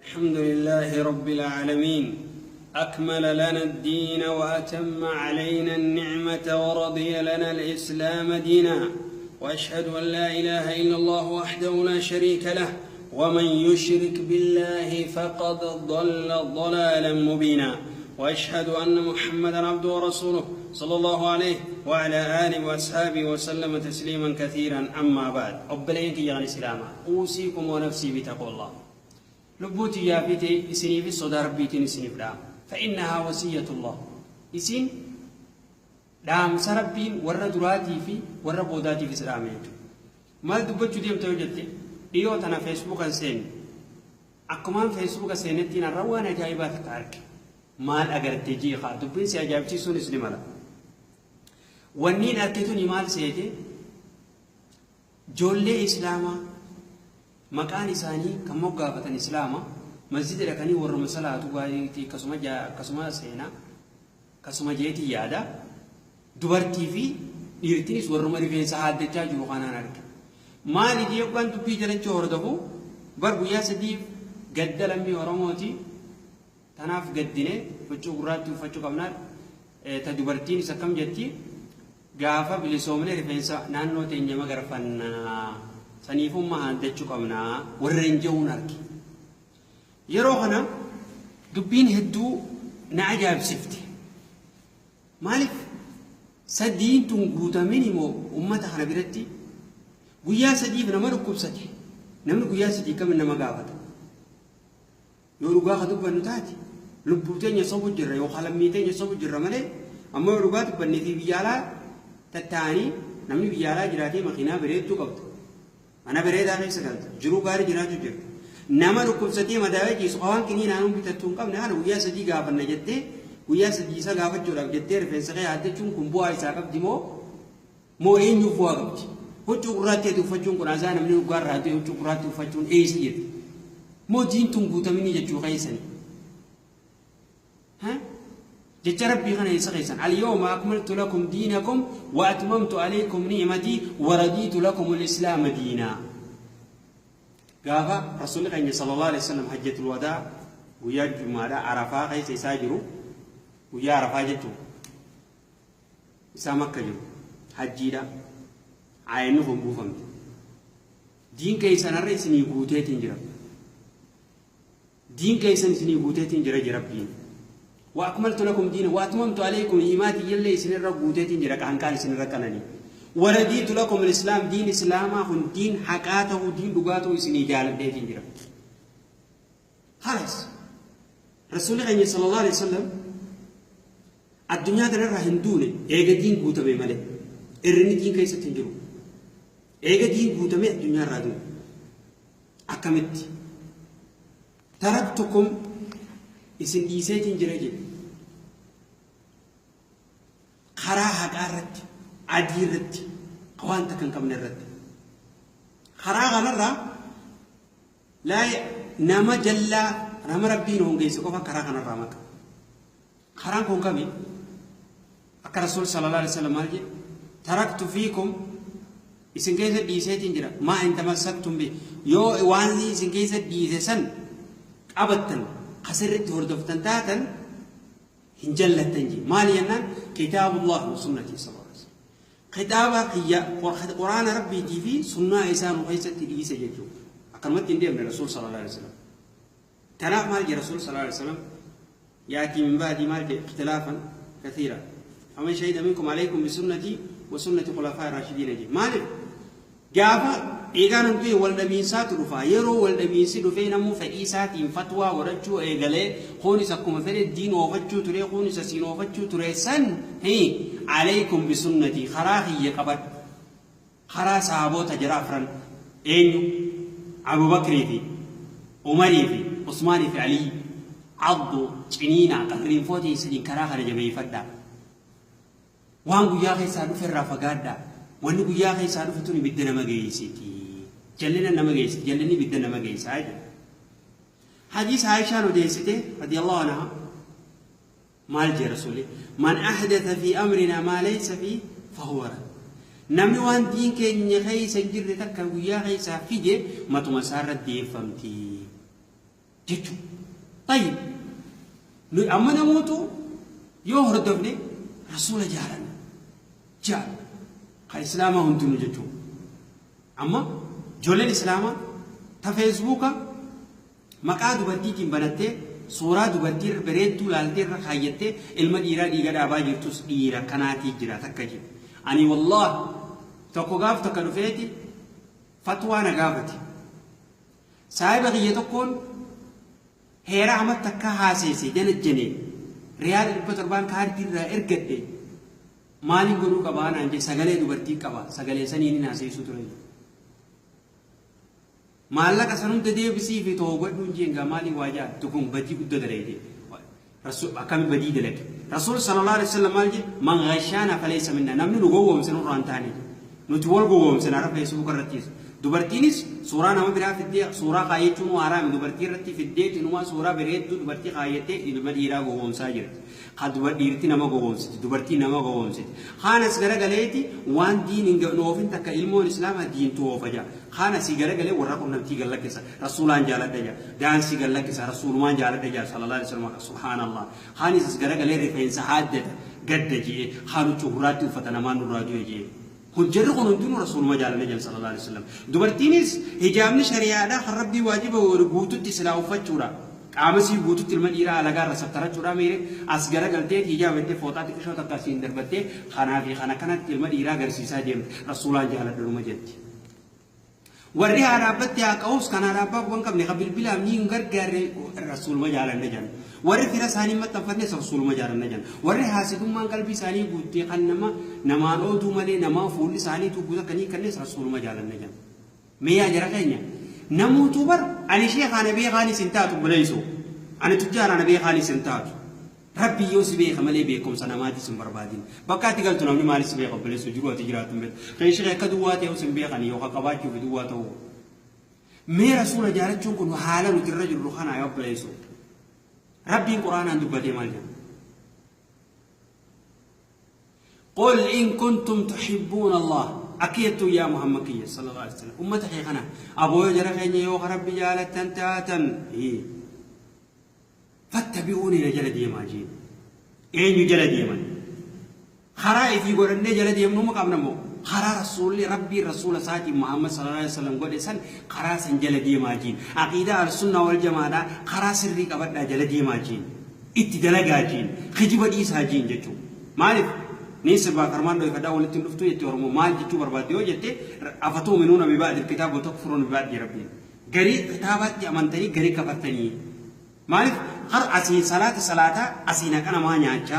الحمد لله رب العالمين، أكمل لنا الدين وأتم علينا النعمة ورضي لنا الإسلام دينا، وأشهد أن لا إله إلا الله وحده لا شريك له، ومن يشرك بالله فقد ضل ضلالا مبينا، وأشهد أن محمدا عبده ورسوله صلى الله عليه وعلى آله وأصحابه وسلم تسليما كثيرا. أما بعد، obboleeyyan kiyya islaamaa، أوصيكم ونفسي بتقوى الله. Lubbuu tiyyaa fi isiniifis sodaa Rabbiitiin isiniif dhaama. فإنها وصية الله، isin dhaamsa Rabbiin warra duraatii fi warra boodaatiifis dhaame jechuudha. Maal dubbachuu deemta yoo jette, dhiyoo tana Feesbuukan seenne. Akkumaan Feesbuuka seenettiin har'a waan ajaa'ibaa takka arge. Maal agarte jiiqaa? Dubbiin si ajaa'ibsiisuunis ni mala. Wanniin arge tuni maal seete? Ijoollee Islaamaa maqaan isaanii kan moggaafatan Islaama, masjida dhaqanii warruma salaatu baay'eetii, akkasuma akkasuma seenaa akkasuma jeetii yaada, dubartii fi dhiirtinis warruma rifeensa haaddachaa jiru kanaan arge. Maali jeeqaan dubbii jalachuu hordofu bar guyyaa 3f gadda lammii Oromooti. Tanaaf gaddine huccuu gurraattii uffachuu qabnaa. Ta dubartiinis akkam jetti? Gaafa bilisoomne rifeensa naannoo teenya magarfannaa, saniifummaa haaddachuu qabnaa warreen jehuun arge. Yeroo kana dubbiin hedduu na ajaa'ibsifte. Maaliif sadiin tun guutamin immoo ummata kana biratti guyyaa 3f nama dhukkubsate, namni guyyaa 3 kamin nama gaafata? Yoo dhugaa ka dubbannu taate, lubbuu teenya sobu jirra yookaan lammii teenya sobu jirra malee, ammoo yoo dhugaa dubbannee fi biyya alaa tatta'anii, namni biyya alaa jiraatee makiinaa bareedduu qabda. Mana bareedaa keessa galta. Jiruu gaarii jiraachuu jirta. Nama dhukkubsatee madaa'ee ciisu waan kiniinaan bitattuu hin qabne haala guyyaa 3 gaafanna jettee, guyyaa 3 isa gaafachuudhaaf jettee rifeensa kee haaddachuun kun bu'aa isaa qabdi moo eenyuuf bu'aa qabdi? Huccuu gurraattii uffachuun kun azaa namni dhugaa irraa du'e huccuu gurraattii uffachuun eessa jirti? Moo diintuun guutaminii jechuu keessani? Jecha Rabbii kana eessa keessan? اليوم أكملت لكم دينكم وأتممت عليكم نعمتي ورضيت لكم الإسلام دينا. Gaafa Rasuulli keenya صلى الله عليه وسلم حجة الوداع guyyaa Jumaadhaa Arafaa keessa isaa jiru, guyyaa Arafaa jechuun isaa Makka jiru, hajjiidha, aayinni kun buufamte. Diin keessan har'a isinii guuteetiin jira. Diin keessan isinii guuteetiin jira jira Rabbiin. وأكملت لكم دينكم وأتممت عليكم نعمتي yallee isinirra guuteetiin jira, qaanqaan isinirra qananii. ورضيت لكم الإسلام دينا، islaamaa kun diin haqaa ta'uu, diin dhugaa ta'uu isinii jaaladheetiin jira. خلاص، Rasuulli keenya صلى الله عليه وسلم addunyaa kanarraa hin duune eega diin guutame malee. Irrinni diin keessatti hin jiru. Eega diin guutame addunyaa irraa duune. Akkamitti? تركتكم isin dhiiseetiin jira jedhe. Karaa haqaa irratti, adii irratti, waan takka hin qabne irratti. Karaa kanarraa laa nama jallaa, nama Rabbiin hongeesse qofa karaa kanarraa maqa. Karaan kun kami? Akka Rasuul صلى الله عليه وسلم maal jedhe? تركت فيكم isin keessa dhiiseetiin jira، ما إن تمسكتم به yoo waan isin keessa dhiise san qabattan, kasirritti hordoftan taatan, hin jallattan jee. Maali jennaan, كتاب الله وسنتي صلى الله عليه وسلم. Kitaaba kiyya, Quraana Rabbiitii fi sunnaa isaa nu keessatti dhiise jechuudha. Akkanumatti hin deemne Rasuul صلى الله عليه وسلم. Kanaaf maal jedhe Rasuul صلى الله عليه وسلم? يأتي من بعدي maal jedhe? اختلافا كثيرا، فمن شهد منكم عليكم بسنتي وسنة خلفاء الراشدين jedhe. Maaliif? Gaafa eegaan hantu wal dhabiinsaatu dhufa. Yeroo wal dhabiinsi dhufee namuu fedhii isaatiin fatwaa godhachuu eegalee, kunis akkuma fedhe diin oofachuu ture, kunis asiin oofachuu ture san, عليكم بسنتي karaa kiyya qabadhu, karaa sahaboota jara afran, eenyu? Abubakrii fi Umarii fi Usmaanii fi Alii. عضوا ciniinaa qarriinfoota isiniin karaa kana jabeeffadhaa. Waan guyyaa keessaa dhufe irraa fagaadhaa. Wanni guyyaa keessaa dhufe tun ibidda nama geessiti, jallina nama geessiti, jallinni ibidda nama geessaa jedha. Hadiis Aishaan odeessite رضي الله عنها maal jee Rasuuli? من أحدث في أمرنا ما ليس فيه فهو رد. Namni waan diin keenya keessa hin jirre takka guyyaa keessaa fide, matuma isaarra deeffamti. Jechuudha. Tayyib. Nuyi amma namootu yoo hordofne rasuula jaalanna. Jaal. Kan islaamaa hundinuu jechuudha. Amma ijoolleen islaamaa ta feesbuuka maqaa dubartiitiin banattee suuraa dubartii irra bareedduu laaltee irra kaayyattee ilma dhiiraa dhiiga dhaabaa jirtus dhiira kanaatii jira takka jiru. Ani wallahi tokko gaaf takka dhufeeti fatwaa na gaafate. Saahiba kiyya tokkoon heera amatti akka haaseese jala jene riyaala 700 kaardii irraa ergadhe maaliin godhuu qabaa naan jee sagalee dubartii qaba sagalee saniin hin haaseessuu ture. Maallaqa san hunda deebisii fi too godhuun jeen gaa maaliin waa jaa tukun badii guddaa dalagde. Rasul akkami badii dalage. Rasul sallallahu alaihi wasallam maal jee man ghashaana falaysa minna namni nu gowwoomse nurraa hin taane. Nuti wal gowwoomsina har'a feesbuuk irrattis. Dubartiinis suuraa nama biraa fiddee suuraa kaayyachuun haraami dubartii irratti fiddee inumaa suuraa bareedduu dubartii kaayyattee ilma dhiiraa gowwoomsaa jirti. Ka dhiirti nama gowwoomsiti dubartiin nama gowwoomsiti. Kaan as garagaleeti waan diin hin oofin takka ilmoon islaamaa diintu oofa jaa. Kaan asii garagalee warra qunnamtii gallakkisa rasuulaan jaaladha jaa. Daansii gallakkisa rasuulumaan jaaladha jaa sallallahu alaihi wasallam subhaanallah. Kaanis as garagalee rifeensa haaddata gadda jee kaan huccuu gurraatti uffata namaan nurraa du'e jee. Kun jarri kun hundinuu rasuuluma jaalanna jedhan sallallahu alaihi wasallam. Dubartiinis hijaabni shari'aadhaa kan rabbii waajiba guututti silaa uffachuudha. Qaama sii guututti ilma dhiiraa alagaa irra sattarachuudha miire as garagaltee hijaaba itti fooxaa xiqqishoo takka asiin darbattee kanaa fi kana kanatti ilma dhiiraa agarsiisaa deemte rasuulaan jaaladhuma jetti. Warri haadha abbatti haa qa'us kan haadha abbaa quban qabne kan bilbilaaf ni hin gargaarre rasuuluma jaalanna jedhan. Warri fira isaanii maxxanfannes rasuuluma jaalanna jedhan. Warri haasidummaan qalbii isaanii guuttee kan nama namaan ooduu malee namaa fuulli isaanii tuubbuu akka ni kannes rasuuluma jaalanna jedhan. Mee yaa jara keenya namootuu bar ani ishee kana beekaanis hin taatu buleessu. Ani tujjaara ana beekaanis hin taatu. Rabbi yoo si beeka malee beekumsa namaatis hin barbaadin. Bakka ati galtu namni maalis si beeka obboleessu jiru ati jiraattu hin beektu. Kan ishee akka duwwaa ta'us hin beekan yookaan qabaachuu fi duwwaa ta'uu. Mee rasuula jaalachuun kun haala nuti irra jirru kana yaa obboleessu. Rabbiin quraanaan dubbatee maal jedha? قل إن كنتم تحبون الله أكيد يا محمد كي صلى الله عليه وسلم أمتك يا خنا أبو يجرى يو ربي جالتن تاتن إيه فاتبعوني لجل ديما جين إين جل ديما خرائي في قرن جل ديما نو مقام نمو خرا رسول ربي رسول ساتي محمد صلى الله عليه وسلم قول سن خرا سن جل ديما جين عقيدة السنة والجماعة خرا سري قبضنا جل ديما جين اتدلقا جين خجبة إيسا جين جتو مالف نيس باكرمان لو يفدا ولتن دفتو يتي ورمو مال جتو برباد يو جتي أفتؤمنون ببعض الكتاب وتكفرون ببعض ربي غري كتابات أمنتني غري كفرتني مالف خر أسين صلاة صلاة أسين كنا ما نياچا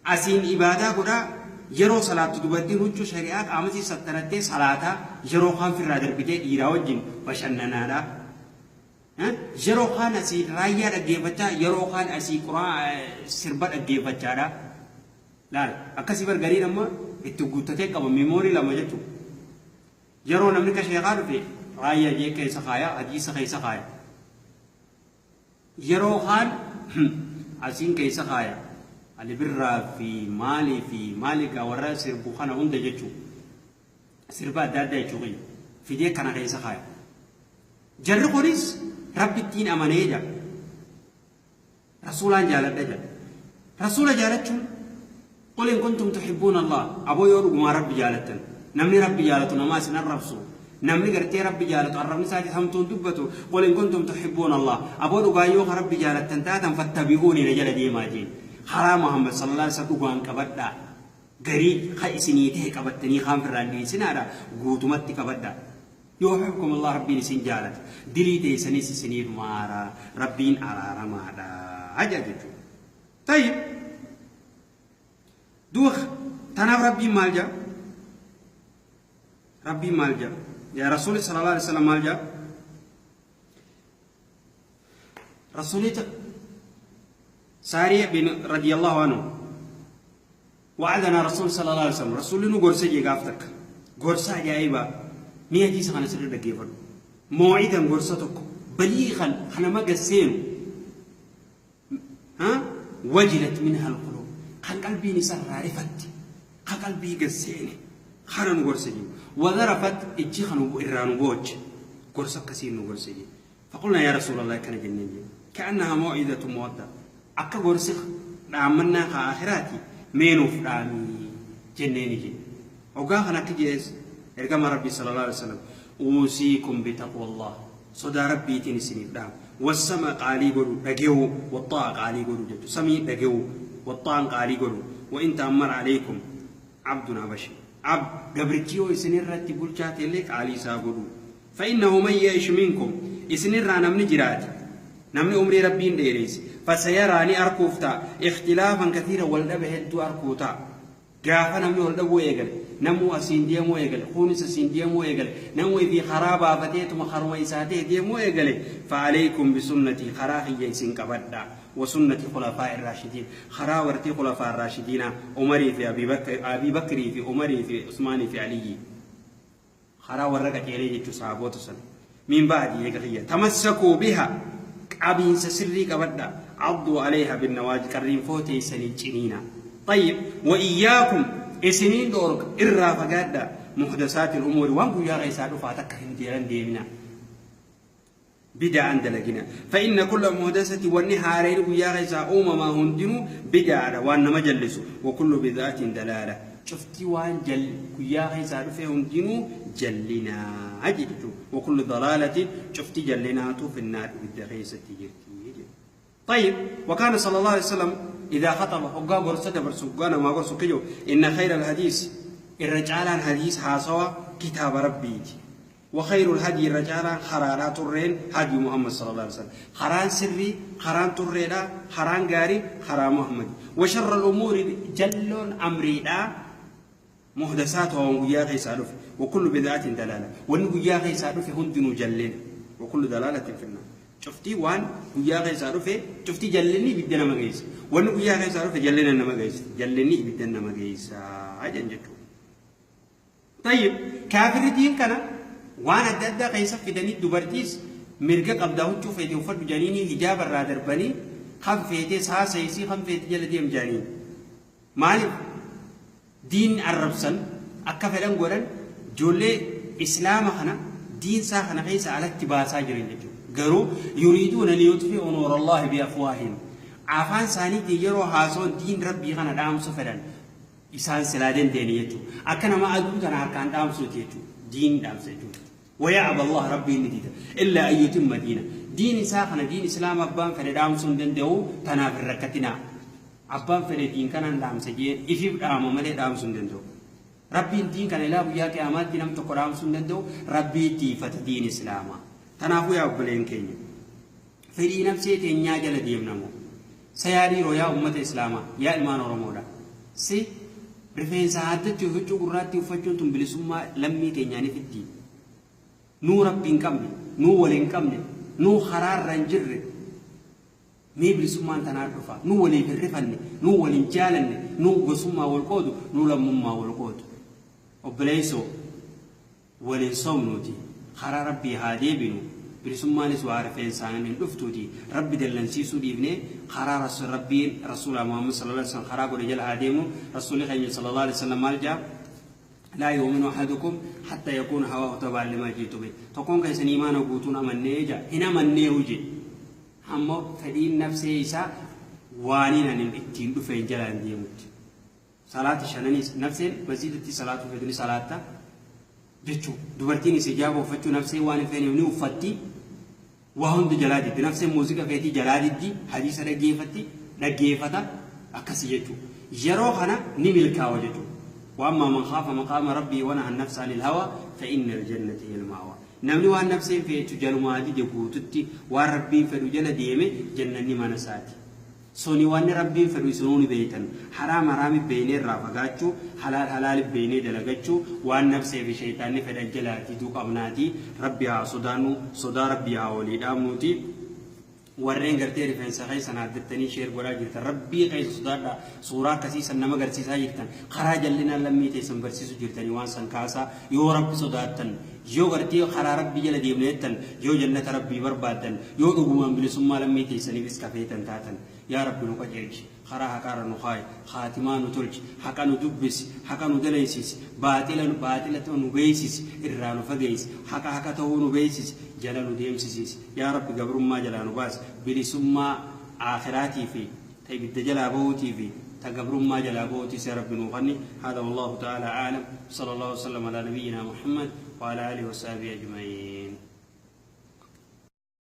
أسين إبادة كذا يرو صلاة دبتي رجو شريعة أمسي سترتي صلاة يرو خان في الرادر بيته إيراوجين بشننا لا يرو خان أسين رايا رجيبتا يرو خان أسين قرآن سربت رجيبتا لا لا أكسي برغري نما إتوغوتته كم ميموري لما جتو يرو نمني كشيخار في رايا جي كيسا خايا حديث كيسا خايا يرو خان أسين كيسا خايا علي برا في مالي في مالك ورا سربو خانا هند جتو سربا دادا جتو في دي كان كيسا خايا جر قريس رب الدين أمانية رسولان جالت دجا رسول جالتشو قل إن كنتم تحبون الله أبو يورو ما ربي جالتن نمني ربي جالتنا ما سنرفسو نمني قرتي ربي جالت الرب نساجي همتون دبتو قل إن كنتم تحبون الله أبو رقايو ربي جالتن تاتا فاتبعوني رجال ديما جين حرام محمد صلى الله عليه وسلم وان كبدا غريب خيسني ته كبتني خام فراني سنارا غوتمت كبدا يحبكم الله ربي نسين جالت دليتي سنيس سنير مارا ربين أرارا مارا عجاجتو طيب دوخ تناب ربي مالجا ربي مالجا يا رسول صلى الله عليه وسلم مالجا رسولي سارية بن رضي الله عنه وعدنا رسول صلى الله عليه وسلم رسول نو غرسة جافتك غرسة جايبا مية جيس خنا سر دقيفر موعدا غرستك بليغا خنا ما قسينو ها وجلت منها القلوب خان قلبي نسر عرفت خان قلبي قسيني خنا غرسة وذرفت اجي خنو إرانو بوج غرسة كسينو غرسة فقلنا يا رسول الله كان جنين كأنها موعظة مودع أكا غرسخ رامنا آخراتي مينو فرامي جنيني جن وقاخنا كجيس إرقام ربي صلى الله عليه وسلم أوصيكم بتقوى الله صدى ربي تنسني فرام والسماء قالي قلو رقيو والطاعة قالي قلو جدو سمي رقيو والطاعة قالي قلو وإن تأمر عليكم عبدنا بشر عبد قبرتيو إسنين رتي بلشاتي لك علي ساقلو فإنه من يعيش منكم إسنين را نمني جرات نمني أمري ربين ديريس فسيراني أركوفتا اختلافا كثيرا والنبه هدو أركوتا قافا نمني والنبو إيقل نمو أسين ديمو إيقل خونس أسين ديمو إيقل نمو في خرابة فتيت مخرويساته ديمو إيقل فعليكم بسنتي خراخي يسين كبدا وسنة خلفاء الراشدين خراورتي خلفاء الراشدين عمري في أبي بكر في عمري في عثمان في علي خراور رقت إليه تصابوت سنة من بعد يقرية تمسكوا بها أبين سري كبدا عضوا عليها بالنواجذ كريم فوتي سنين. طيب وإياكم إسنين دورك إرى فقادا محدثات الأمور وانكو يا رئيس فاتك هنديران ديمنا بدعا دلقنا فإن كل محدثة والنهارين ويا رئيس أمما هندنو بدعا وأن مجلس وكل بدعة دلالة شفتي وان جل ويا رئيس هندنو جلنا عجلت وكل ضلالة شفتي جلنا في النار بالدغيسة جرتي. طيب وكان صلى الله عليه وسلم إذا خطب حقا غرسة برسوغانا ما غرسو إن خير الحديث الرجالان حديث حاسوا كتاب ربي وخير الهدي الرجالان خرارات الرين هدي محمد صلى الله عليه وسلم خران سري خران تريلا خران غاري خران محمد وشر الأمور جل أمريلا محدثاتها ويا غيسالف وكل بدعة دلالة وإن يا غيسالف هندن جلين وكل دلالة في النار. شفتي وان ويا غيسالف شفتي جلني بدنا ما غيس وإن ويا غيسالف جلنا ما غيس جلني بدنا ما غيس عجن جتو. طيب كافر دين كنا وان أدى غيس في دني دبرتيس مرجع قبضه شوف يدي وفر بجانيني حجاب الرادر بني خم فيتي ساسيسي خم فيتي جلدي مجانين مالك دين الربسن أكفلن قرن جل إسلام خنا دين ساخنا غيس على اتباع ساجرين لجو قالوا يريدون ليطفئوا نور الله بأفواههم عفان ساني تيجرو هاسون دين ربي خنا دام سفرن إسان سلادين دينيتو أكنا ما أدو تنا أركان دام سوتيتو دين دام سيتو ويعب الله ربي نديده إلا أن يتم دينه دين ساخنا دين إسلام أبان فردام سندن دو تنا في أبان فردين كان دام سجين إفيب دام ملي دام سندن دو ربي دين كان لا ويا قيامات دينم تقرام سندن دو ربي تيفت دين إسلاما تنافو يا أبلين كيني فري نفسي تنيا جل ديم نمو سياري رويا أمة إسلاما يا إيمان رمودا سي رفين سعادتي هجو قراتي وفجون تنبلسوما لمي تنياني في الدين نو ربي كمني نو ولين كمني نو خرار رنجر مي بلسوما انت نعرفها نو ولي بالرفن نو ولين جالن نو قسوما والقود نو لمما والقود وبليسو ولين صومنوتي خرار ربي هادي بنو بلسوما نسو عارفين سانين دفتوتي ربي دلنسيسو ديبني خرار رسول ربي رسول محمد صلى الله عليه وسلم خراب رجال هاديمو رسول الله صلى الله عليه وسلم مالجا لا يؤمن أحدكم حتى يكون هواه تبعا لما جئت به تكون كيسن إيمان وقوتون أمني جا هنا مني وجي أما فدين نفسه إيسا وانين أن التين دفين جلان ديموت صلاة شناني نفسه مزيدتي صلاة فدني صلاة جتشو دبرتيني سجابة وفتشو نفسه واني فين يمني وفتي وهند جلادي نفسه موسيقى فيتي جلادي دي حديث رجيفتي رجيفتا أكسي جتشو يروحنا نملكا وجتشو وأما من خاف مقام ربي ونهى النفس عن الهوى فإن الجنة هي المأوى. نملي وان نفسي في تجلو ما دي جوتتي وربي فدو جل ديمه جنني ما نساتي. سوني وان ربي فدو سنوني بيتن حرام حرام بيني رافقاتشو حلال حلال بيني دلقاتشو وان نفسي في شيطان فدجلاتي دوق أبناتي ربي صدانو صدا ربي ولي داموتي warreen gartee rifeensa keessan addattanii sheer godhaa jirtan rabbii keessa sodaadhaa suuraa akkasii san nama garsiisaa jirtan karaa jallinaan lammii teessan barsiisu jirtanii waan san kaasaa yoo rabbi sodaattan yoo gartee karaa rabbii jala deemneettan yoo jannata rabbii barbaaddan yoo dhugumaan bilisummaa lammii teessaniifis kafeetan taatan yaa rabbi nu qajeelchi karaa haqaarra nu kaayi haatimaa nu tolchi haqa nu dubbisi haqa nu daleessisi baaxila baaxila ta'u nu beeksisi irraa nu fageessi haqa haqa ta'uu nu beeksisi Jala nu deemsisiisi. Yaa Rabbi, gabrummaa jalaa nu baasi. Bilisummaa aakhiraatii fi ta ibidda jalaa bahuutii fi ta gabrummaa jalaa bahuutiis yaa Rabbi nuu kanni. Hada wallahu ta'ala a'lam. Sallallahu wasallam ala nabiyyina Muhammad wa ala alihi wa sahbihi ajma'in.